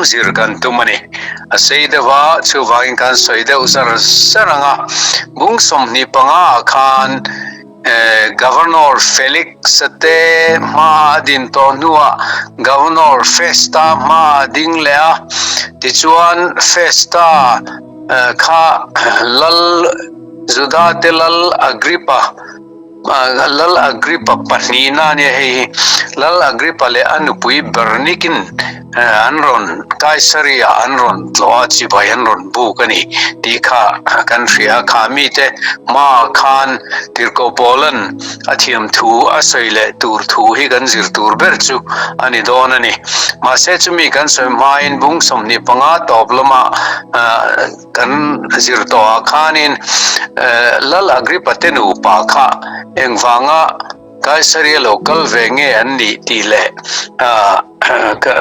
Zir kan tum a ni. A sei deuh a, chuvangin kan sawi deuh zar zar ang a. Bung 25 ah khan Governor Felix-a te hma a din tawh hnuah Governor Festa hma a ding leh a. Tichuan Festa kha Lal Juda te Lal Agrippa Lal Agrippa pahnihna a nia hei hi. Lal Agrippa leh a nupui Bernikin an rawn Kaisaria an rawn tlawh a, chibai an rawn buk a ni tih kha kan hria a. Kha mite hmaah khan Tirhkoh Paula'n a thiam thu a sawi leh tur thu hi kan zir tur ber chu a ni dawn a ni. Mahse chumi kan sawi hmain bung 25 tawp lamah Kan zir tawhah khanin Lal Agrippa te nupa kha engvanga Kaisaria lo kal ve nge an nih tih leh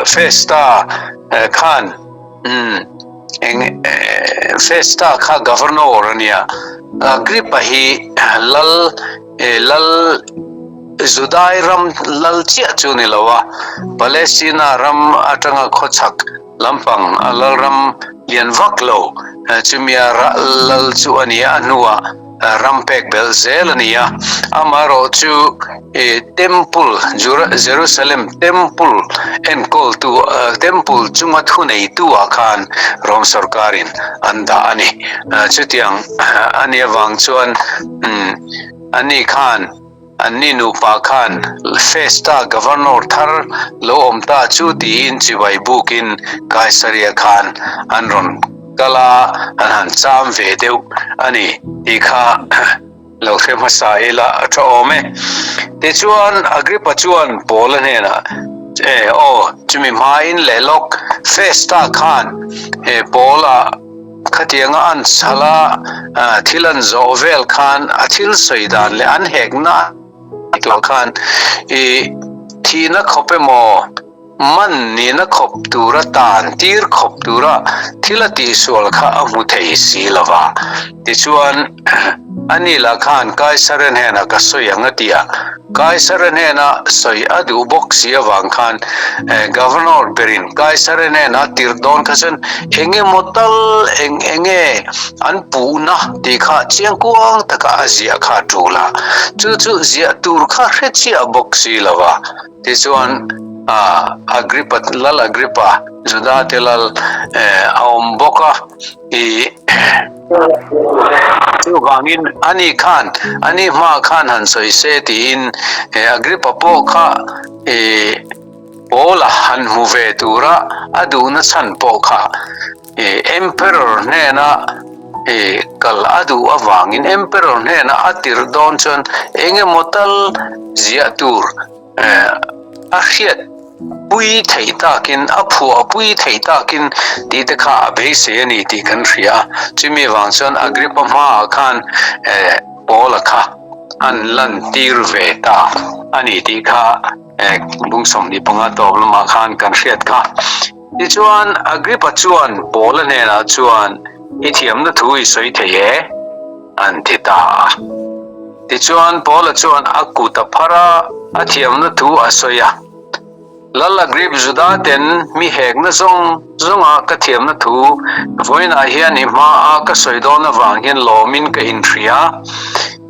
Festa khan eng Festa kha governor a nia, Agrippa hi Lal Lal Judai ram lal chiah chu ni lo a, Palestina ram atanga khawchhak Lampang a lalram lian vak lo chumia lal chu a ni a, a hnuah ram pek belh zel a ni a. Amaherawh chu Temple, Jerusalem Temple enkawltu, Temple chunga thuneitu ah khan Rom sorkarin an dah a ni. Chutiang a nih avang chuan ani khan Anni nupa khan Festa Governor thar lo awm ta chu tiin chibai bukin Kaisaria khan an rawn kal a, an han cham ve deuh a ni tih kha lo hre hmasa ila a tha awm e. Tichuan Agrippa chuan Paula hnenah, E aw, chumi hmain leh lawk Festa khan Paula, Khatianga an chhal a, thil an zawh vel khan a thil sawi dan leh an hekna tuah khan i thihna khawp emaw, man nihna khawp tura tan tir khawp tura thil a tihsual kha a hmu thei si lo va. Tichuan, ani lah khan Kaisara hnenah ka sawi ang a ti a. Kaisara hnena sawi a duh bawk si avang khan Governor berin Kaisara hnena a tirh dawn kha chuan eng emaw tal eng enge an puhna tih kha chiang kuang taka a ziah kha a tul a, chu chu ziah tur kha hre chiah bawk si lo va. Tichuan Agrippa, Lal Agrippa, Juda te lal a awm bawk a. I chuvangin ani khan ani hma khan han sawi se tiin Agrippa pawh kha i Paula han hmu ve tura a duhna chhan pawh kha i Emperor hnena i kal a duh avangin Emperor hnena a tirh dawn chuan engemaw tal ziah tur a hriat pui theih takin, a phuah pui theih takin tih te kha a beisei a ni tih kan hria a. Chumi vang chuan Agrippa hmaah khan Paula kha an lantir ve ta a ni tih kha bung 25 tawp lamah khan kan hriat kha. Tichuan Agrippa chuan Paula hnenah chuan, I thiamna thu i sawi thei e? an ti ta a. Tichuan Paula chuan a kut a phar a, a thiamna thu a sawi a. Lal Agrip Juda ten mi hekna zawng zawnga ka thiamna thu vawiinah hian i hmaa ka sawi dawn avang hian lawmin ka inhria.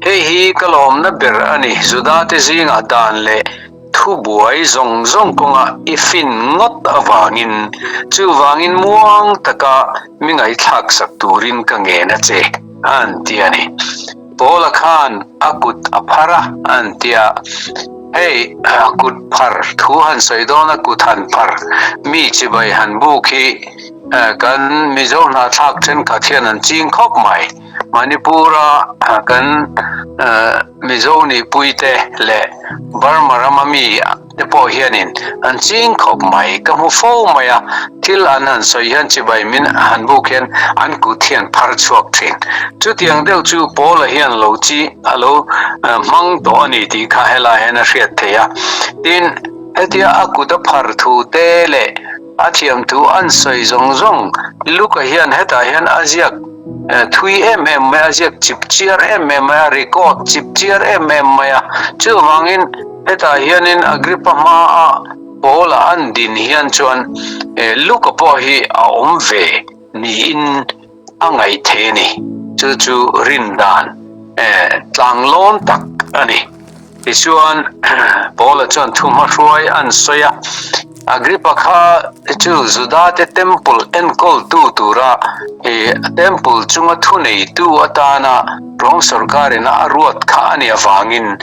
Hei hi ka lawmna ber a ni, Juda te zingah dan leh Thubuai zawng zawng kawnga i fin ngawt avangin chuvangin muang taka mi ngaihthlak sak turin ka ngen a che, a an ti a ni. Paula khan a kut a phar a, a an ti a. Hei, kut phar thu han sawi dawn a kut han phar mi chibai han buk hi kan Mizo hnahthlak thenkhat hian an ching khawp mai. Manipur-a kan Mizo nihpuite leh Burma rama mi te pawh hianin an ching khawp mai. Ka hmu fo mai a, thil an han sawi hian chibai min han buk hian an kut hian phar chhuak thin. Chutiang deuh chu Paula hian lo chi a lo hmang tawh a ni tih kha helai hian a hriat theih a. Tin, hetia a kut a phar thu te leh a thiam thu an sawi zawng zawng Luka hian hetah hian a ziak Thui em em mai a, ziak chip chiar em em mai a, record chip chiar em em mai a. Chuvangin hetah hianin Agrippa hmaa. Paula an din hian chuan Luka pawh hi a awm ve niin a ngaih thei a ni. Chu chu rin dan tlanglawn tak a ni. Tichuan, Paula chuan thuhmahruai an sawi a, Agrippa kha chu Judate temple enkawltu tura temple chunga thuneitu atana Rom sorkarin a ruat kha a nih avangin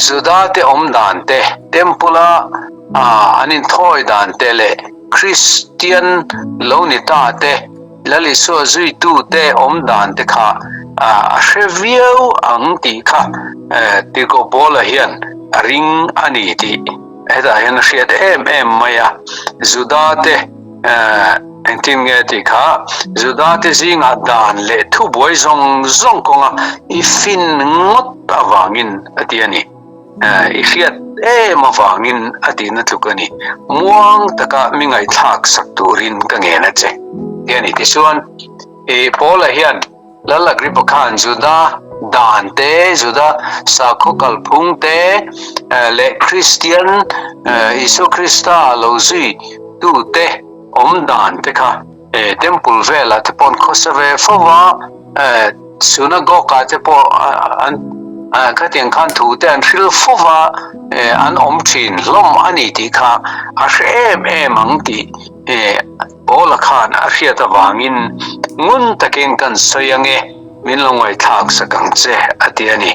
Judate awm dan te, temple-a an inthawi dan te leh Kristian lo ni ta te, Lal Isua zuitute awm dan te kha a hre viau ang tih kha Tirhkoh Paula hian a ring a ni tih hetah hian a hriat em em mai a. Judate engtin nge tih kha Judate zingah dan leh thubuai zawng zawng kawnga i fin ngawt avangin a ti a ni. I hriat em avangin a tihna tluk a ni. Muang taka mi ngaihthlak sak turin ka ngen a che, ti a ni. Tichuan, i Paula hian Lal Agrippa khan Juda dan te, Juda sakhaw kalphung te leh Kristian Isua Krista lo zui tute awm dan te kha Temple velah te pawh an khawsa ve fo va, Synagogue ah te pawh an khatiang khan thu te an hril fo va, an awm thin hlawm a ni tih kha a hre em em ang tih Paula khan a hriat avangin ngun takin kan sawi ange, min lo ngaihthlak sak ang che a ti a ni.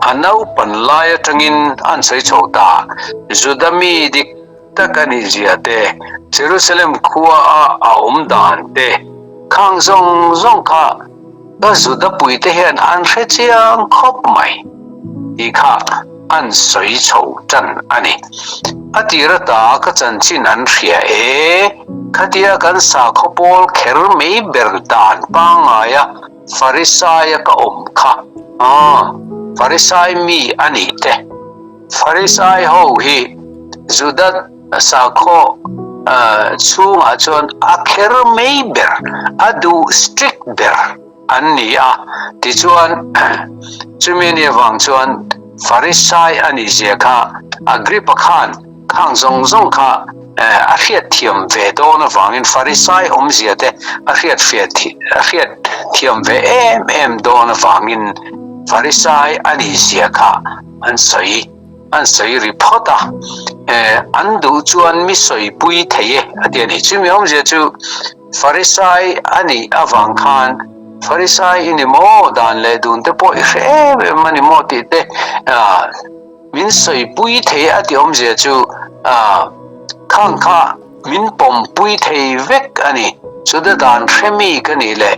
A naupan lai atangin an sawi chho ta, Juda mi dik tak a nih zia te, Jerusalem khua a a awm dan te, khang zawng zawng kha ka Juda puite hian an hre chiang khawp mai tih kha an sawi chho tan a ni. A tir ata ka chanchin an hria e, khatia kan sakhaw pawl kher mai ber dan pangngaia Farisaia ka awm kha, aw, Farisai mi a nih te. Farisai ho hi Juda sakhaw chhungah chuan a kher mai ber, a duh strict ber an ni a. Tichuan, chumi anih avang chuan Farisai a nih zia kha Agrippa khan khang zawng zawng kha a hriatthiam ve dawn avangin Farisai awmzia te a hriatthiam ve em em dawn avangin Farisai a nih zia kha An sawi an sawi ri phawt a, eh, an duh chuan mi sawipui thei e a ti a ni. Chumi awmzia chu Farisai a nih avang khan Farisai i ni maw, dan leh dun te pawh i hre em em a ni maw tih te, ah, min sawipui thei e a tih awmzia chu, ah, khang kha Min pawmpui thei vek a ni. Chuta dan hre mi ka nih leh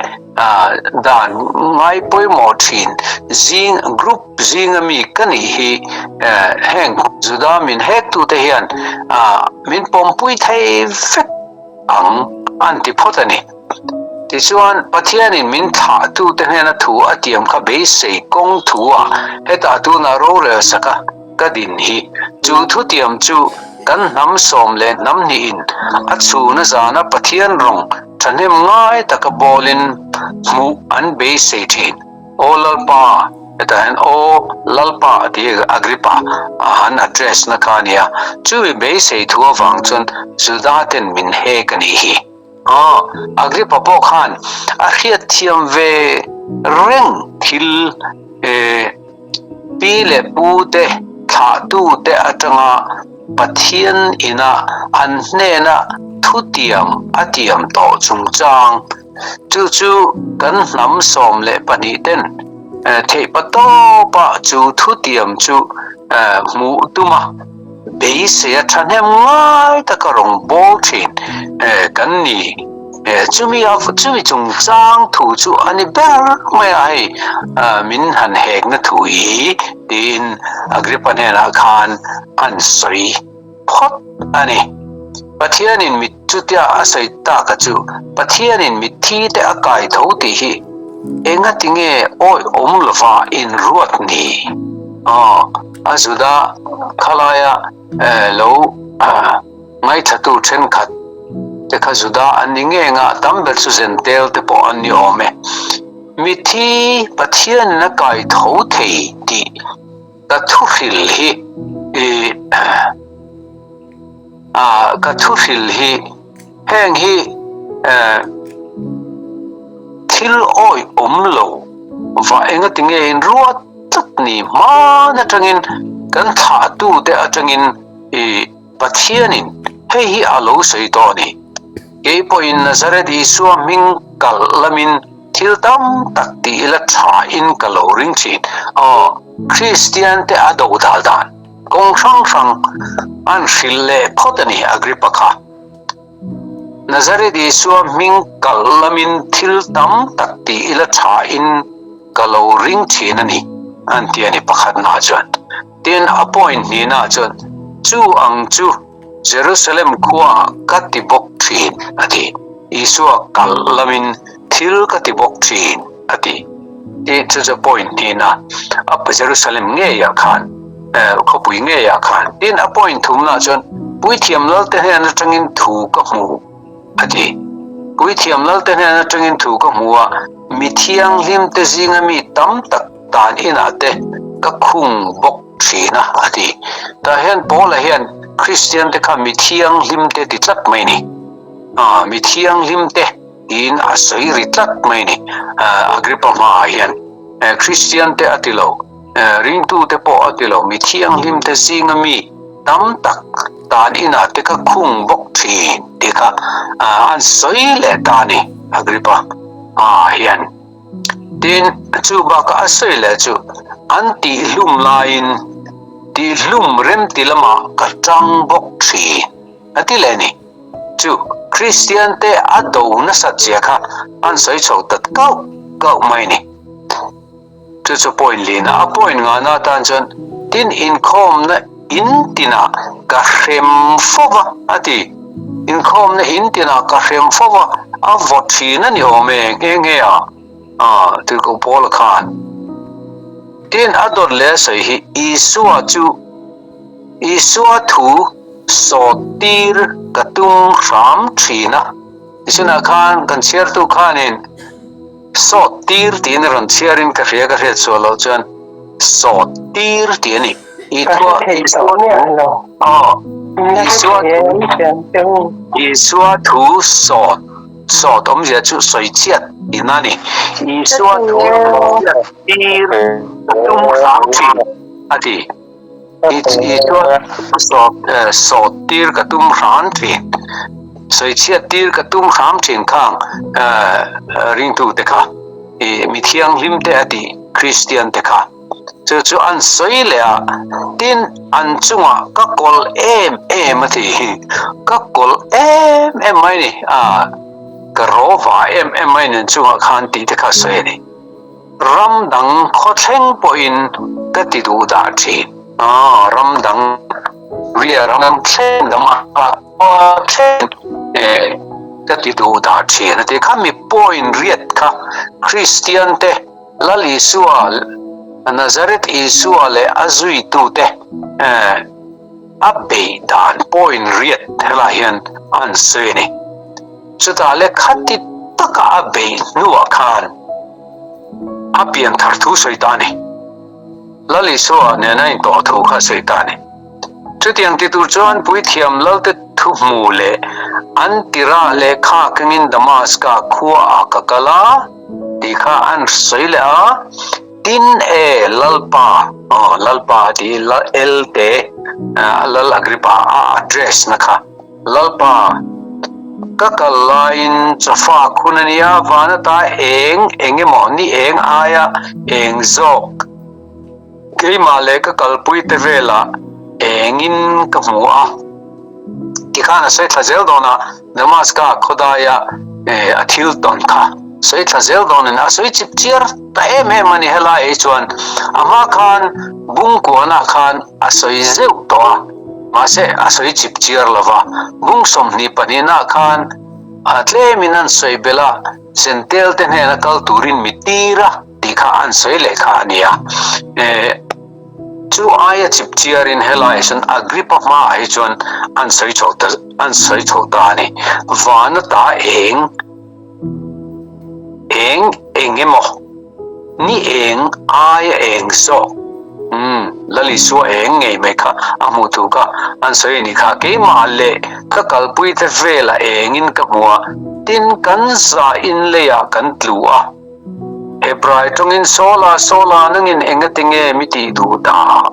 dan ngai pawimawh thin zing group zinga mi ka nih hi heng Juda min hektute hian min pawmpui thei vek ang an ti phawt a ni. Tichuan, Pathianin min thlahtute hnena thu a tiam kha beisei kawng thu-ah hetah tunah rorel sak a. Ka din hi. Chu thutiam chu kan hnam sawm leh hnam hnihin a chhuna zana Pathian rawng thahnem ngai taka bawlin hmuh an beisei thin. Aw Lalpa, hetah hian Aw Lalpa a ti Agrippa a han address na kha a nia. Chumi beisei thu avang chuan Juda ten min hek a nih hi. Aw, Agrippa pawh khan a hriatthiam ve reng thil eh. Pi leh pu te thlahtute atanga Pathian ina an hnena thutiam a tiam tawh chungchang, chu chu kan hnam 12 ten theihpa tawpa chu thutiam chu hmuh tuma beisei a thahnem ngai taka rawn bawl thin kan ni. Chumi a chumi chungchang thu chu a ni ber mai a, hei min han hekna thu hi tiin Agrippa hnenah khan an sawi phawt a ni. Pathianin mit chutia a sawi taka chu Pathianin mitthi te a kai tho tih hi engati nge awih awm lova inruat ni? Aw, a Juda khalaia lo ngaithatu thenkhat te kha Juda an ni ngeng a, tam ber chu Zentel te pawh an ni awm e. Mithi Pathianin a kai tho thei tih ka thuhril hi i. Ka thu hril hi heng hi thil awih awm lo va engati nge in ruat tlat ni hman atangin kan thlahtute atangin i Pathianin hei hi a lo sawi tawh a ni. Kei pawhin Nazareth Isua hming kalh lamin thil tam tak tih ila thain ka lo ring thin. Aw, Kristiante a dodal dan kawng hrang hrang an hrilh leh phawt a ni Agrippa kha. Nazareth Isua hming kalh lamin thil tam tak tih ila thain ka lo ring thin a ni, an ti a ni pakhatnaah chuan. Tin, a point hnihnaah chuan, Chu ang chu Jerusalem khuaah ka ti bawk thin, a ti. Isua kalh lamin thil ka ti bawk thin, a ti. Tin, chu chu point hnihna, a Jerusalem ngeiah khan, khawpui ngeiah khan. Tin, a point thumnaah chuan, Puithiam Lalte hnen atangin thu ka hmu, a ti. Puithiam Lalte hnen atangin thu ka hmu a, mi thianghlimte zinga mi tam tak tan inah te ka khung bawk thin a, a ti. Tah hian Paula hian Kristian te kha mi thianghlim te ti tlat mai ni. Ah, mi thianghlim te tiin a sawi ri tlat mai ni. Agrippa hmaah hian Kristian te a ti lo, ringtu te pawh a ti lo, mi thianghlim te zinga mi tam tak tan inah te ka khung bawk thin tih kha an sawi leh ta a ni, Agrippa hmaah hian. Tin, chu bakah a sawi leh chu an tihhlum laiin tihhlum remti lamah ka tang bawk thin a ti leh ni. Chu Kristian te a do nasat zia kha an sawi chho ta kauh kauh mai ni. Chu chu point lina a point ngahna atan chuan tin inkhawmna in tinah ka hrem fo va a ti. Inkhawmna in tinah ka hrem fo va, a vaw thin a ni awm e nghe nghe a, a Tirhkoh Paula khan. Tin a dawt leh a sawi hi Isua chu Isua thu sawt tir ka tum hram thin a. Tichunah khan kan chhiartu khanin Sawt tir tiin a rawn chhiarin ka hria ka hriat sual loh chuan sawt tir tih a ni. Isua Isua aw Isua thu Isua thu sawt sawt awmzia chu sawi chhiat tihna a ni. Isua thu chhiat tir a tum hram thin a ti. Isua sawt sawt tir ka tum hram thin. Sawi chhiat tir ka tum hram thin khang ringtu te kha i mi thianghlim te a tih Kristian te kha chu chu an sawi leh a tin an chungah ka kawlh em em a tih hi ka kawlh em em mai ni a ka rawva em em mai ni an chungah khan tih te kha sawi a ni. Ram dang khawthleng pawhin ka ti duh dah thin. Aw, ram dang ria ram thleng dang a thleng ka ti duh dah thin a ti. Kha mi point riat kha Kristian te Lal Isua, Nazareth Isua leh a zuitute a beih dan point riat helai hian an sawi a ni. Chutah leh khati taka a beih hnuah khan a pian thar thu sawi ta a ni. Lal Isua nena intawh thu kha a sawi ta a ni. Chutiang ti tur chuan puithiam Lalte thu hmu leh an tirah lehkha kengin Damaska khuaah ka kal a tih kha an sawi leh a, Tin e, Lalpa, aw Lalpa a ti, L te, Lal Agrippa a address na kha. Lalpa, ka kal laiin chawfak hun a nia, van ata eng eng emaw ni eng aia eng zawk keimah leh ka kalpuite velah engin ka hmu a. Tikhan a sawi thla zel dawn a, Damaska khawdaia a thil tawn kha sawi thla zel dawnin a sawi chip chiar ta em em a ni. Helai ei chuan a hma khan bungkuanah khan a sawi zeuh tawh a, mahse a sawi chip chiar lo va. Bung 22 nah khan a tlemin an sawi belh a, Zentel te hnena kal turin mi tir a tih kha an sawi leh kha a ni a. Chu aia chip chiarin helaiah chuan Agrippa hmaah hi chuan an sawi chho ta an sawi chho ta a ni. Vana ta eng eng eng emaw ni eng aia eng zawk. Umm, Lal Isua eng ngei mai kha a hmuh thu kha an sawi a nih kha. Keimah leh ka kalpuite velah engin ka hmu a, tin kan za in leiah kan tlu a. Hebrai tawngin Saula, Saula, nangin engatinge mi tih duh dah?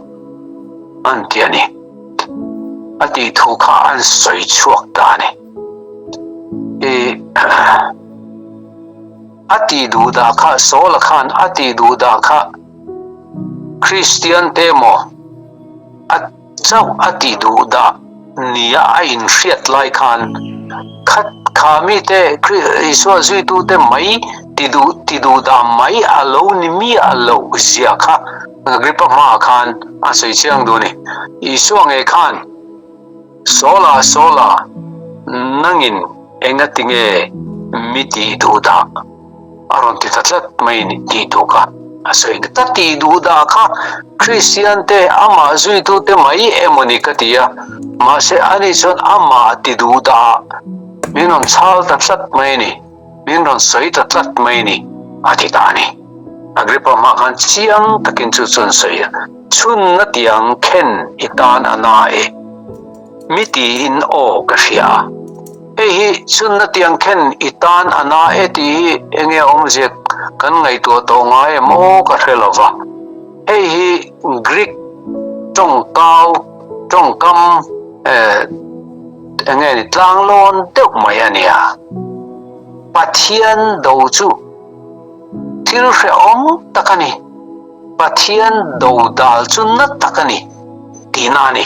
an ti a ni. A tih thu kha an sawi chhuak ta a ni. I a tih duh dah kha Saula khan a tih duh dah kha Kristian te maw a chauh a tih duh dah nia a inhriat lai khan kha kha mite Isua zuitute mai ti duh ti duh dah mai a lo ni miah loh zia kha Agrippa hmaah khan a sawi chiang duh a ni. Isua ngei khan Saula, Saula, nangin engatinge mi tih duh dah? A rawn ti ta tlat mai ni tih duh kha a sawi ni. Ka tih duh dah kha Kristian te amah zuitute mai emaw ni ka ti a, mahse ani chuan amah ti duh dah min rawn chhal ta tlat mai ni, min rawn sawi ta tlat mai ni a ti ta a ni. Agrippa hma khan chiang takin chu chuan sawi a, Chhunna tiang khen i tan a na e. Mi tiin aw ka hria a. Hei hi chhunna tiang khen i tan a na e tih hi enge awmzia kan ngaihtuah tawh ngai em aw ka hre lo va. Hei hi Greek tawngkau, tawngkam eh enge ni tlanglawn deuh mai a nia. Pathian do chu thil hrehawm tak a ni. Pathian do dal chu na tak a ni tihna a ni.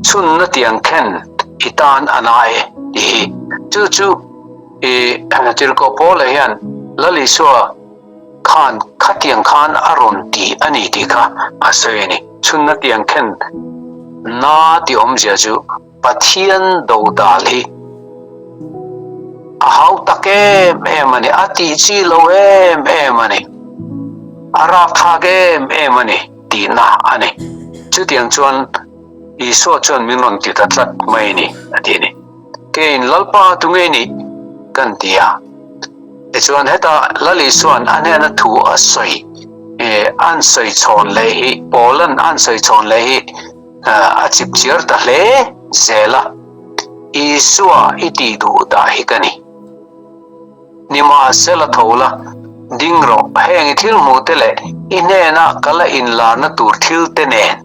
Chhunna tiang khen i tan a na e tih hi. Chu chu i Tirhkoh Paula hian Lal Isua khan khatiang khan a rawn ti a ni tih kha a sawi a ni. Chhunna tiang khen na tih awmzia chu Pathian dodal hi a hau tak em em a ni, a tih chi lo em em a ni, a rapthlak em em a ni tihna a ni. Chutiang chuan Isua chuan min rawn ti ta tlat mai a ni, a ti a ni. Keiin Lalpa tunge nih kan ti a. Tichuan heta Lal Isua'n a hnena thu a sawi, an sawi chhawn leh hi, Paula'n an sawi chhawn leh hi, A chip chiar ta hle zel a, Isua i tih duh dah hi ka ni. Nimahsela tho la, ding rawh, heng i thil hmuh te leh i hnena ka la inlarna tur thil te nen,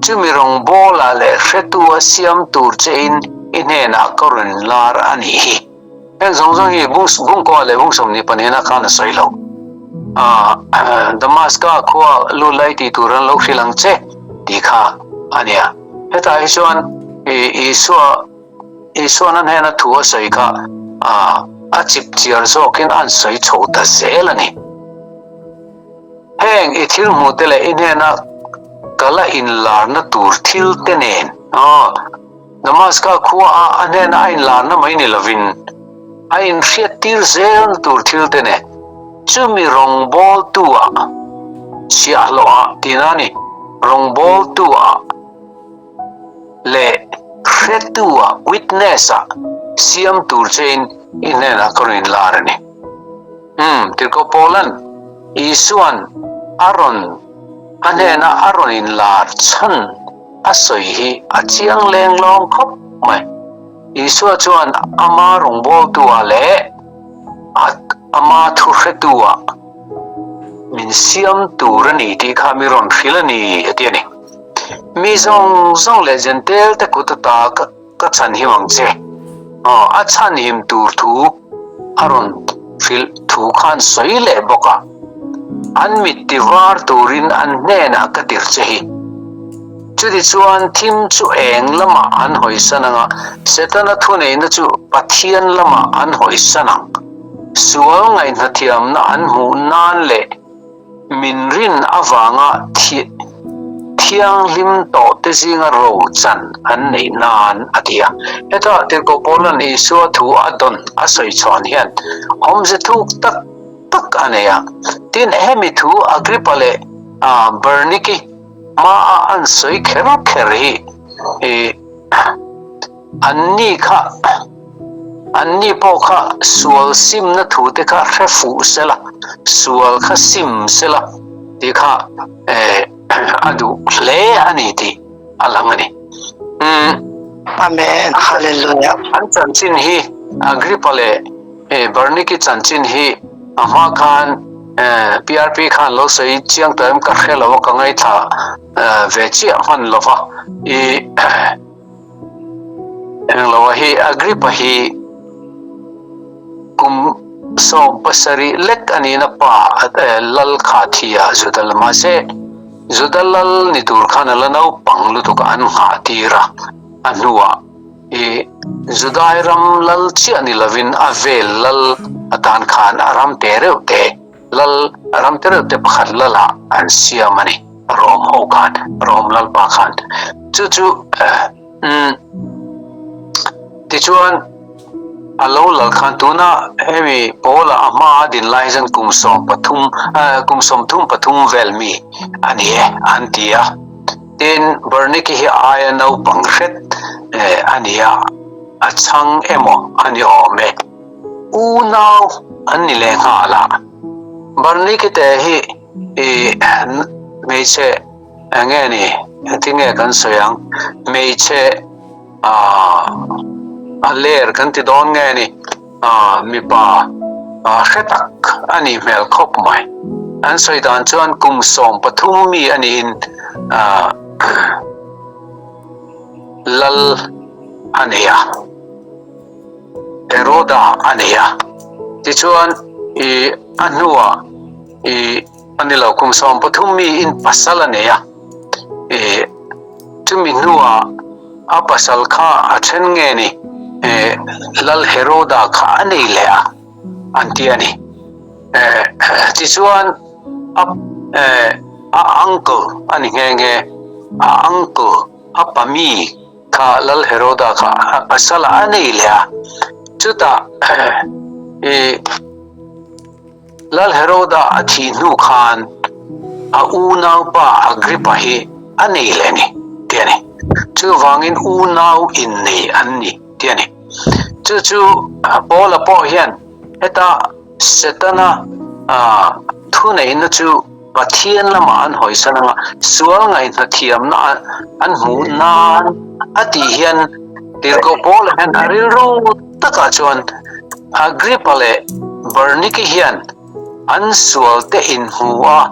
chumi rawngbawlah leh hretu a siam tur chein i hnenah ka rawn inlar a nih hi. Heng zawng zawng hi bung bungkaw leh bung 22 na khan a sawi lo. Damaska khua lut lai tih tur an lo hrilh ang che tih kha a nia. Hetah hi chuan Isua Isuan a hnena thu a sawi kha a chip chiar zawkin an sawi chho ta zel a ni. Heng i thil hmuh te leh i hnena ka la inlarna tur thil te nen Damaska khua a a hnena a inlarna mai ni lovin, a inhriattir zelna tur thil te nen chumi rawngbawltu-ah, chhiahhlawhah tihna a ni, rawngbawltu-ah leh hretu-ah, witness-ah, siam tur chein i hnenah ka rawn inlar a ni. Umm, Tirhkoh Paula'n Isua'n a rawn a hnena a rawn inlar chhan a sawi hi a chiang leng lawng khawp mai. Isua chuan ama rawngbawltu-ah leh a ama thuhretu-ah min siam tur a ni tih kha mi rawn hrilh a ni, a ti a ni. Mi zawng zawng leh Jentail te kut ata ka Ka chhanhim ang che. Aw, a chhanhim tur thu a rawn hrilh thu khan sawi leh bawk a. An mit ti var turin an hnenah ka tir che hi. Chutichuan thim chu eng lamah an hawisan ang a, Setana thuneihna chu Pathian lamah an hawisan ang. Sual ngaihhnathiamna an hmuh nan leh Min rin avanga thianghlim tawhte zinga ro chan an neih nan a ti a. Heta Tirhkoh Paula'n Isua thu a dawn a sawi chhuan hian awmze thuk tak tak a nei a. Tin, hemi thu Agrippa leh Berniki hmaah an sawi kher kher hi Anni kha, anni pawh kha sual simna thute kha hre fuh sela, sual kha sim sela tih kha eh. a duh hle a ni tih a lang a ni. Umm. Amen. Hallelujah. An chanchin hi Agrippa leh Berniki chanchin hi a hma khan PRP khan lo sawi chiang tawh em ka hre lo a, ka ngaithla ve chiah hman lo va. I englo a hi Agrippa hi kum 70 lek a nihna pa lal kha thi a Juda la mahse Juda lal ni tur khan a la naupang lutuk a an nghah tir a, a hnuah i Judai ram lal chiah ni lovin a vel lal atan khan a ram te reuh te lal a ram te reuh te pakhat lalah an siam a ni, Rom ho khan, Rom lalpa khan. Chu chu umm tichuan a lo lal khan tuna hemi Paula a hma a din lai hian kum 13 kum 33 vel mi a ni e an ti a. Tin, Berniki hi aia naupang hret a ni a, a chhang emaw a ni awm e. Unau an ni leh nghal a. Berniki te hi i hmeichhe eng nge ni, engtin nge kan sawi ang, hmeichhe a ler kan ti dawn nge ni, mipa hre tak a nih hmel khawp mai. An sawi dan chuan kum 13 mi a niin lal a nei a, Heroda a nei a. Tichuan i a hnuah i a ni lo kum 13 mi in pasal a nei a, i chumi hnuah a pasal kha a then nge ni Lal Heroda kha a nei leh a an ti a ni. Tichuan a a uncle a ni nghe nghe, a uncle a pa mi kha Lal Heroda kha a pasal a nei leh a, chutah i Lal Heroda a thih hnu khan a unaupa Agrippa hi a nei leh ni ti a ni. Chuvangin unau innei an ni ti a ni. Chu chu Paula pawh hian heta Setana thuneihna chu Pathian lamah an hawisan anga sual ngaihna thiamna an hmuh nan a tih hian Tirhkoh Paula hian a rilru takah chuan Agrippa leh Bernike hian an sualte inhmu a,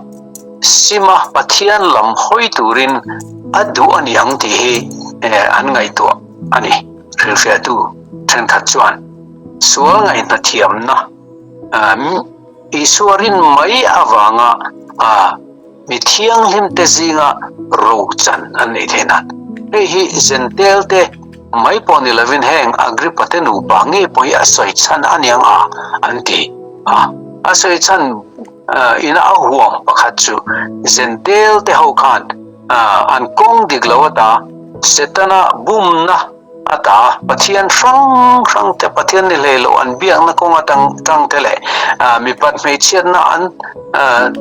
sima Pathian lam hawi turin a duh a ni ang tih hi an ngaihtuah a ni. Hrilhfiahtu thenkhat chuan sual ngaihna thiamna Isua rin mai avanga mi thianghlimte zinga rochan an neih theih nan. Hei hi Zentelte mai pawh ni lovin heng Agrippa te nupa ngei pawh hi a sawi chhan a niang a an ti a. A sawi chhan ina a huam pakhat chu Zentelte ho khan an kawng dik lo ata Setana bumna A ta, Pathian hrang hrang te, Pathian ni hlei loh an biakna kawng atang tang te leh mipat hmeichhiatna an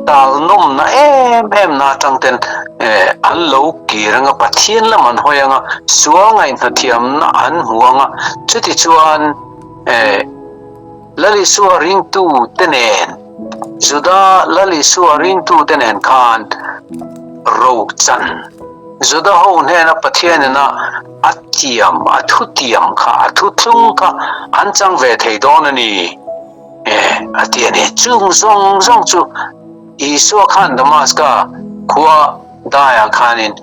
tal nawmna em em na atang ten an lo kir anga, Pathian lam an hawi anga, sual ngaihhnathiamna an hmu anga, chutichuan Lal Isua ringtu te nen, Juda Lal Isua ringtu te nen khan rochan Juda ho hnena Pathian ina a tiam, a thutiam kha, a thuthlung kha an chang ve thei dawn a ni, a ti a ni. Chung zawng zawng chu Isua khan Damaska khua daiah khanin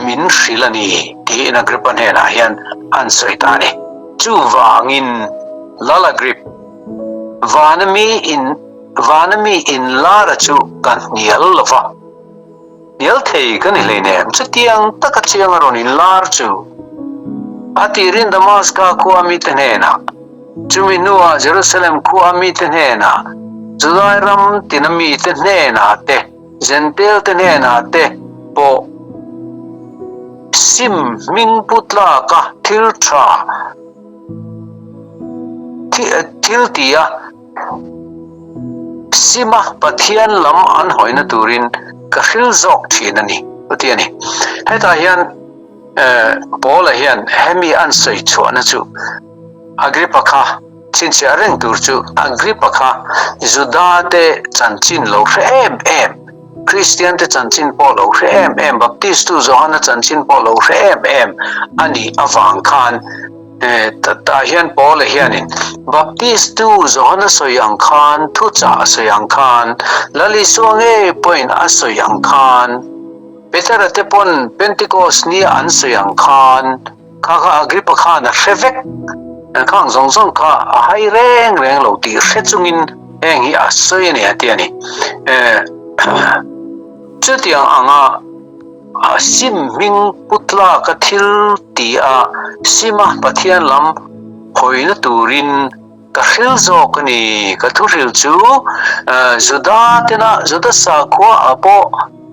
min hrilh a ni, tiin Agrippa hnenah hian an sawi ta a ni. Chuvangin Lal Agrip, vana mi in, vana mi inlara chu ka hnial lo va. Hnial thei ka ni hleinem, chutiang taka chiang a rawn inlar chu. A tirin Damaska khua mite hnenah, chumi hnuah Jerusalem khua mite hnenah, Judai ram tina mite hnenah te, Jentail te hnenah te pawh sim hming pu tlaka thil tha thil ti a, Sima Pathian lam an hawina turin ka hril zawk thin a ni, a ti a ni. Hetah hian Paula hian hemi an sawi chhuahna chu Agrippa kha chhinchhiah reng tur chu Agrippa kha Juda te chanchin lo hre em em. Kristian te chanchin pawh lo hre em em, Baptistu Johana chanchin pawh lo hre em em a nih avang khan tah hian Paula hianin Baptistu Johana sawi ang khan, thuchah a sawi ang khan, Lal Isua ngei pawhin a sawi ang khan, Petera te pawn Pentecost nia an sawi ang khan, Kha kha Agrippa khan a hre vek, khang zawng zawng kha a hai reng reng lo tih hre chungin heng hi a sawi a ni a ti a ni. Chutiang anga a sim hming putlaka thil ti a sima Pathian lam hawina turin ka hril zawk a ni. Ka thuhril chu Juda tena Juda sakhua ah pawh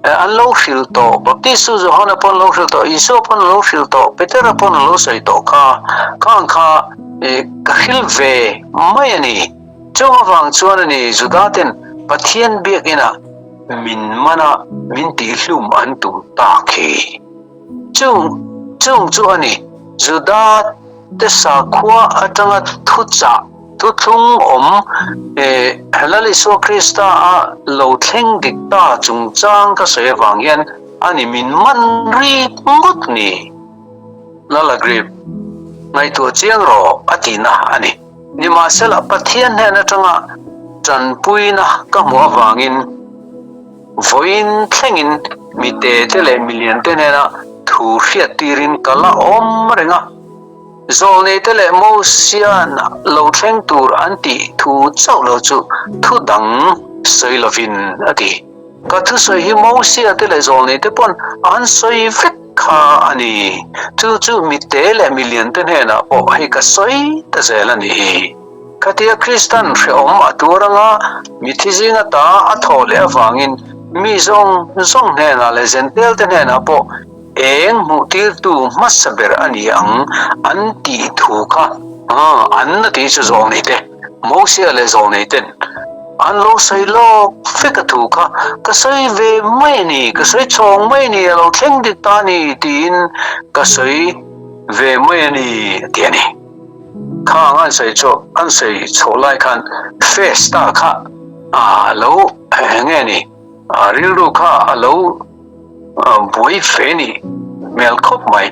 an lo hril tawh, Baptistu Johana pawn a lo hril tawh, Isua pawn a lo hril tawh, Petera pawn a lo sawi tawh kha, khang kha ka hril ve mai a ni. Chung avang chuan a ni Juda ten Pathian biakinah min man a, min tihhlum an tum tak hi. Chung chung chu a ni, Juda te sakhua atanga thuchah, thuthlung awm Lal Isua Krista a lo thleng dik ta chungchang ka sawi avang hian a ni min man rik ngawt ni. Lal Agrip, ngaihtuah chiang rawh a tihna a ni. Nimahsela Pathian hnen atanga tanpuina ka hmuh avangin, Vawiin thlengin mi tete leh mi liante nena thu hriat tirin ka la awm reng a, Zawlneite leh Mosian lo thleng tur an tih thu chauh lo chu thu dang sawi lovin a ti. Ka thusawi hi Mosia te leh Zawlneite pawn an sawi vek kha a ni. Chu chu mi te leh mi liante hnenah pawh hei ka sawi ta zel a ni hi. Khatia Kristan hrehawm a tuar anga mithi zinga ta a thawh leh avangin mi zawng zawng hnenah leh Zentelte hnenah pawh eng hmuhtirtu hmasa ber a ni ang an tih thu kha an na tih chu zawlneite, Mosia leh zawlneiten an lo sawi lawk vek a thu kha ka sawi ve mai a ni, ka sawi chhawng mai a ni, a lo thleng dik ta a ni tiin ka sawi ve mai a ni a ti a ni. Khang an sawi chhuah an sawi chhoh lai khan Festa kha a lo nge ni a rilru kha a lo buai fe ni hmel khawp mai.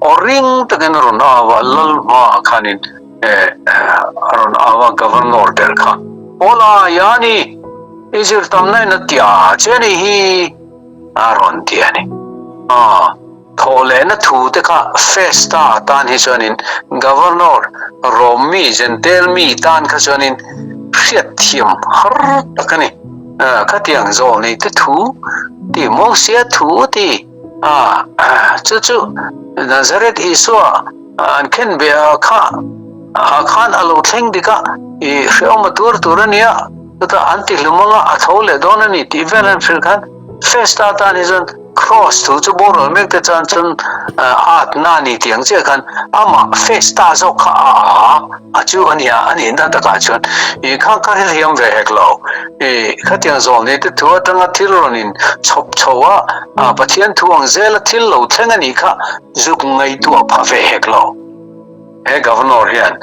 Aw ring takin a rawn au a, lal hmaah khanin a rawn au a Governor ber kha, Paula Yani, i zir tamna in a tia che ni hi a rawn ti a ni. Thawhlehna thu te kha Festa tan hi chuanin Governor Rom mi Gentile mi tan kha chuanin hriatthiam har tak a ni. Khatiang zawh nei te thu ti Mosia thu ti chu chu Nazareth Isua an khen ve a kha khan a lo thleng dik a i hrehawm a tuar tur a nia chutah an ti hlum anga a tho leh dawn a ni tih vel an hrilh khan Festa tan hi chuan Cross thu chu boral mek te chuan chuan at na ni tih ang chiah khan amah Festa zawk kha a a a chu a nia a nih na takah chuan i kha kha hrethiam ve hek lo i khatiang zawm ni te thu atanga thil rawn in chhawp chho a Pathian thu ang zela thil lo thleng a nih kha zuk ngaihtuah phah ve hek lo he Governor hian.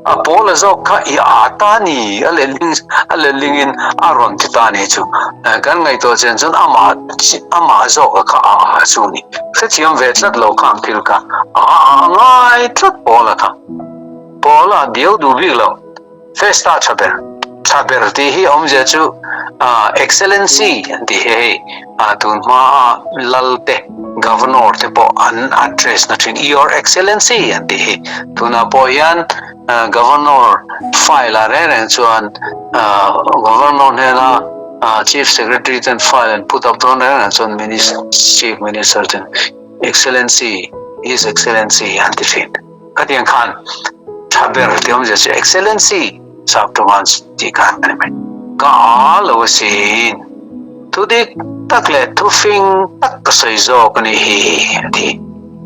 A Paula zawk kha i a ta ni a lehling a lehlingin a rawn ti ta ni chu. Kan ngaihtuah chian chuan amah amah zawka kha a a chu ni. Hrethiam ve tlat lo kha ang thil kha a a ngai tlat Paula kha. Paula diau duh bik lo. Festa tha ber tha ber tih hi awmzia chu Excellency an tih hi hei tun hma a lal te Governor te pawh an address na thin Your Excellency an tih hi tunah pawh hian Governor file ah reng reng chuan Governor hnena Chief Secretary ten file an put up dawn reng reng chuan Chief Minister ten Excellency His Excellency an ti thin. Khatiang khan tha ber tih awmzia chu Excellency sap tawnga tih kha a ni mai. Ka a lo asin. Thu dik tak leh thu fing tak ka sawi zawk a nih hi a ti.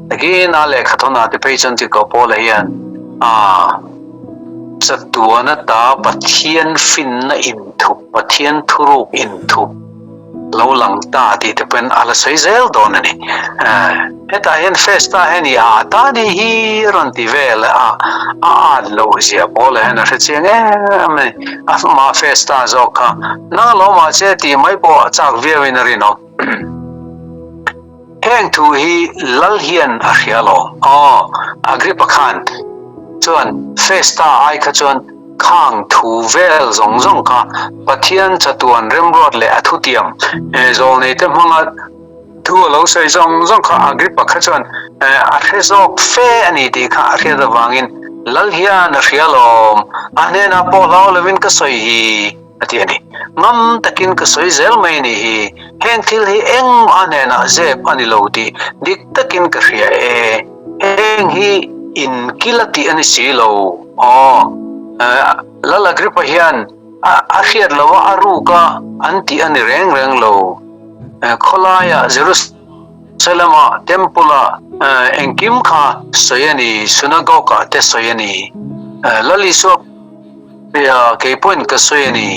Takin a lehkha thawnah te phei chuan Tiko Paula hian a chatuan ata Pathian finna inthup, Pathian thuruk inthup. lo lang ta tih te pawhin a la sawi zel dawn a ni. Hetah hian Festa hian i a ta ni hi a rawn ti vel a, a at loh zia Paula hian a hre chiang em a ni. A hma Festa zawk kha nang alawmah che tih mai pawh a chak viauin a rinawm. Heng thu hi lal hian a hria lo. Aw, Agrippa khan chuan Festa ai kha chuan khang thu vel zawng zawng kha Pathian chatuan remruat leh a thutiam zawlneite hmanga thu a lo sawi zawng zawng kha Agrippa kha chuan a hre zawk fe a ni tih kha a hriat avangin lal hian a hria lawm, a hnenah pawh hlau lovin ka sawi hi. A ti a ni. Ngam takin ka sawi zel mai a nih hi. Heng thil hi engmah hnenah zep a ni lo tih dik takin ka hria e. Heng hi inkil a tih a ni si lo. Aw, Lal Agrippa hian a hriat lo a, a ruk a an tih a ni reng reng lo. Khawlaiah Jerusalem-ah Temple-ah engkim kha sawi a ni, Synagogue-ah te sawi a ni. Lal Isua. Nia, kei pawhin ka sawi a ni.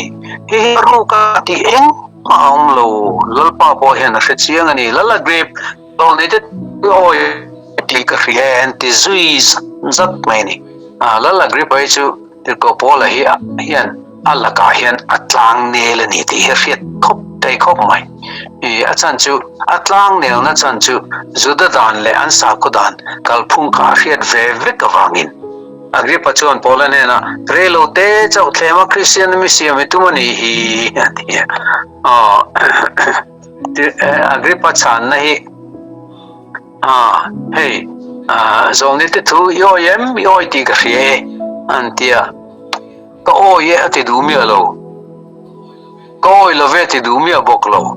Hei hi a ruk a tih engmah a awm lo. Lalpa pawh hian a hre chiang a ni. Lala Grip, Tawlnei te awi tih ka hria e, an ti zui zat zat mai a ni. Lala Grip hi chu Tirhkoh Paula hi hian a lakah hian a tlang nel a ni tih hi a hriat khawp thei khawp mai. A chan chu, a tlang nelna chan chu Juda dan leh an sakhaw dan kalphung kha a hriat ve vek avangin. Agrippa chuan Paula hnenah, Rei lo te chauh thlema Kristian mi siam i tum a nih hi, a ti a. Agrippa chhanna hi, Hei, zawlni te thu i awi em? I awi tih ka hria e, an ti a. Ka awi e a ti duh miah lo. Ka awi lo ve ti duh miah bawk lo.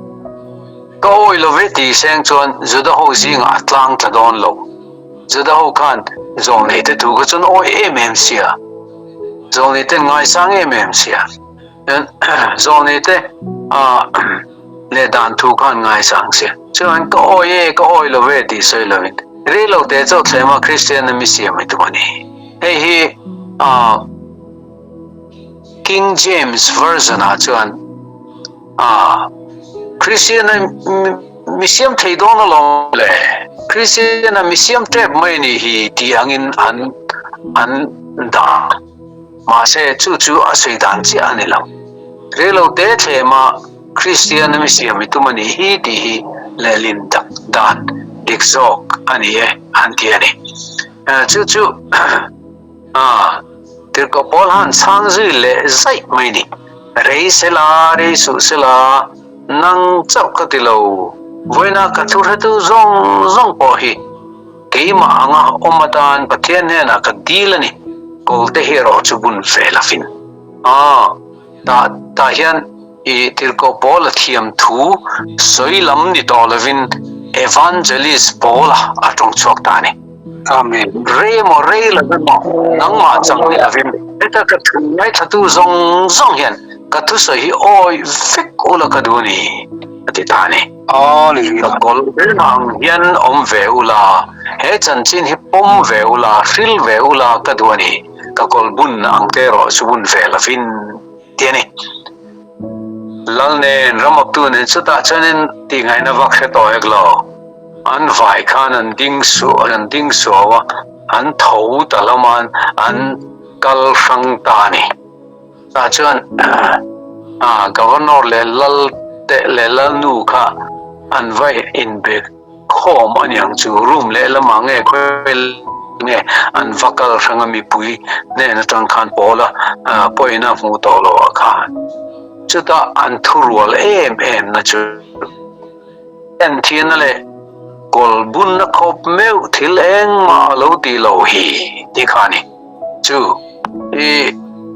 Ka awi lo ve tih seng chuan Juda ho zingah a tlang tla dawn lo. Juda ho khan zawlnei te thu kha chuan awi em em sia. Zawlnei ten ngaisang em em sia. Zawlnei te leh dan thu khan ngaisang sia. Chuan ka awi e, ka awi lo ve tih sawi lovin rei lo te chauh thlema Kristian na mi siam hi tum a ni. Hei hi King James Version ah chuan ah Kristian a mi siam thei dawn alawm le, Kristian a mi siam tep mai ni hi tih angin an an dah. Mahse chu chu a sawi dan chiah a ni lo. Reilo te thlema Kristian a mi siam i tum a nih hi tih hi lehlin dak dan dik zawk a ni e an ti a ni. Chu chu A, Tirhkoh Paul han chhang zui leh zaih mai ni. Rei sela, rei suh sela, nang chauh ka ti lo. Vawiina ka thu hretu zawng zawng pawh hi keimah anga awm atan Pathian hnenah ka dil a ni. Kawlte hi erawh chu bun ve lovin. A, Tah tah hian i Tirhkoh Paula thiam thu sawi lam ni tawh lovin Evangelist Paula a tawng chhuak ta a ni. Amen. Rei emaw rei lo emaw nangmah chang ni lovin heta ka thu ngaithlatu zawng zawng hian ka thusawi hi awi vek ula ka duh a ni a ti ta a ni. Hallelujah. Ka kawl ang hian awm ve ula, he chanchin hi pawm ve ula, hril ve ula ka duh a ni. Ka kawl bun ang te erawh chu bun ve lovin ti a ni. Lal nen ramawptu nen chutah chuanin tihngaihna vak hre tawh hek lo. An vai khan an ding suah an ding suau a, an tho ta hlawm a, an kal hrang ta a ni. Tah chuan Governor leh Lal te leh Lalnu kha an va inbe Khawm a niang chu room lehlamah nge khawi nge an va kal hrang a mipui hnen atang khan Paula pawhin a hmuh tawh loh ah khan chutah an thurual em em na chu enthiana leh kawl bunna khawp meuh thil engmah a lo tih loh hi tih kha a ni. Chu i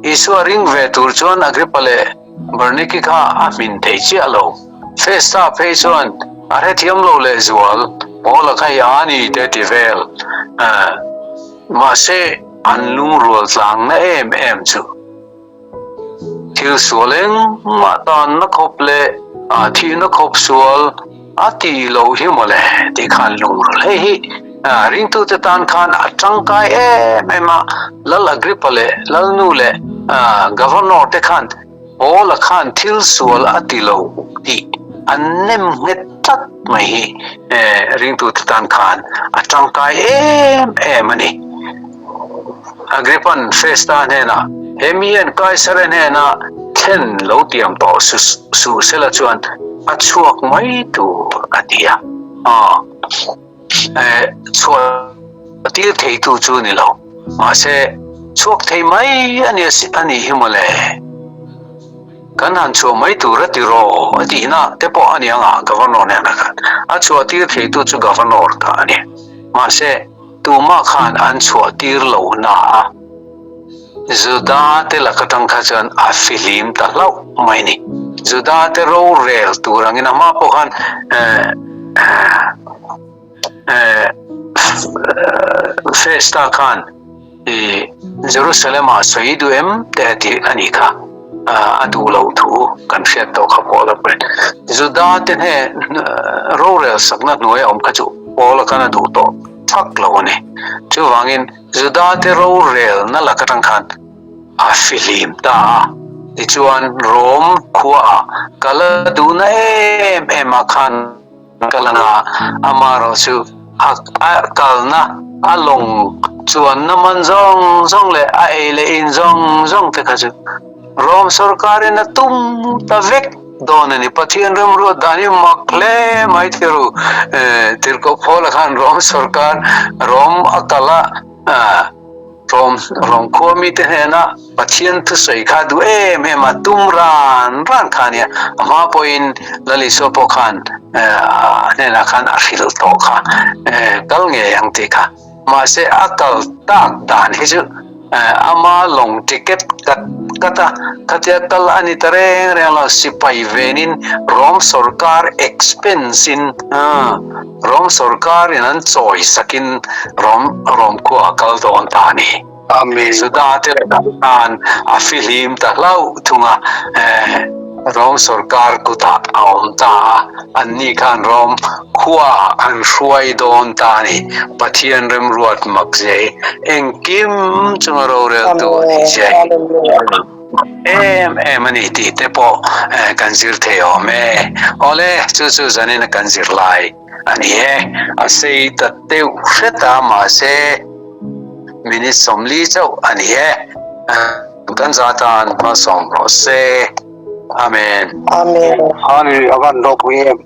Isua ring ve tur chuan Agrippa leh Berniki kha a hmin thei chiah lo. Festa phei chuan a hrethiam lo lehzual, Paula kha hi a ni te ti vel. Mahse, an lungrual tlangna em em chu thil sual engmah tanna khawp leh thihna khawp sual a tih loh hi mawle tih khan lungrual. Hei hi ringtute tan khan a tangkai em em a, Lal Agrippa leh Lalnu leh Governor te khan Paula khan thil sual a ti lo tih. an nem nghet tlat mai hi ringtute tan khan a tangkai em em a ni. Agrippan Festa hnenah, He mi hian Kaisara hnena thlen lo tiam tawh suh sela chuan a chhuak mai tur a ti a. Chhuah tir theitu chu ni lo, mahse chhuak thei mai a ni a nih hi mawle. Kan han chhuah mai tur a ti raw a tihna te pawh a ni ang a, Governor hnenah khan. A chhuah tir theitu chu Governor kha a ni. Mahse, tumah khan an chhuah tir lo na a, Juda te lak atang kha chuan a fihlim ta hlauh mai a ni. Juda te rorel tur angin a hma pawh khan Festa khan Jerusalem ah sawi duh em te a ti a nih kha, a duh loh thu kan hriat tawh kha Paula pawhin. Juda te hne rorel sakna hnuaia awm kha chu Paula khan a duh tawh thak lo a ni. Chuvangin Juda te rorelna lak atang khan a fihlim ta a, tichuan Rom khuaah ka la duhna em em ah khan ka lang a, amaherawh chu a kalna a lawng chuanna man zawng zawng leh a ei leh in zawng zawng te kha chu Rom sorkarin a tum ta vek dawn a ni. Pathian remruat dan hi mak hle mai thiru. Tirhkoh Paula khan Rom sorkar, Rom a kal a, Rom Rom khua mite hnena Pathian thusawi kha duh em em a, tum ran ran kha a nia. A hma pawhin Lal Isua pawh khan a hnenah khan a hrilh tawh kha, kal ngei ang tih kha. Mahse a kal tak dan hi chu ama lawng ticket kat kat a, khatia kal a ni ta reng reng lo, sipai venin Rom sorkar expense in Rom sorkar in an chawi sakin Rom Rom khua a kal dawn ta a ni. Amen. Juda te lakah khan a fihlim ta hlauh thung a, Rom sorkar kutah a awm ta a, anni khan Rom khuaah an hruai dawn ta a ni. Pathian remruat mak zia hi engkim chunga roreltu a nih zia hi em em a ni tih te pawh kan zir thei awm e. Awle, chu chu zanin a kan zir lai a ni e. A sei ta deuh hret a, mahse minute 40 chauh a ni e. Kan za tan hmasawm rawh se. Amen. Amen. Ani avan ropui em.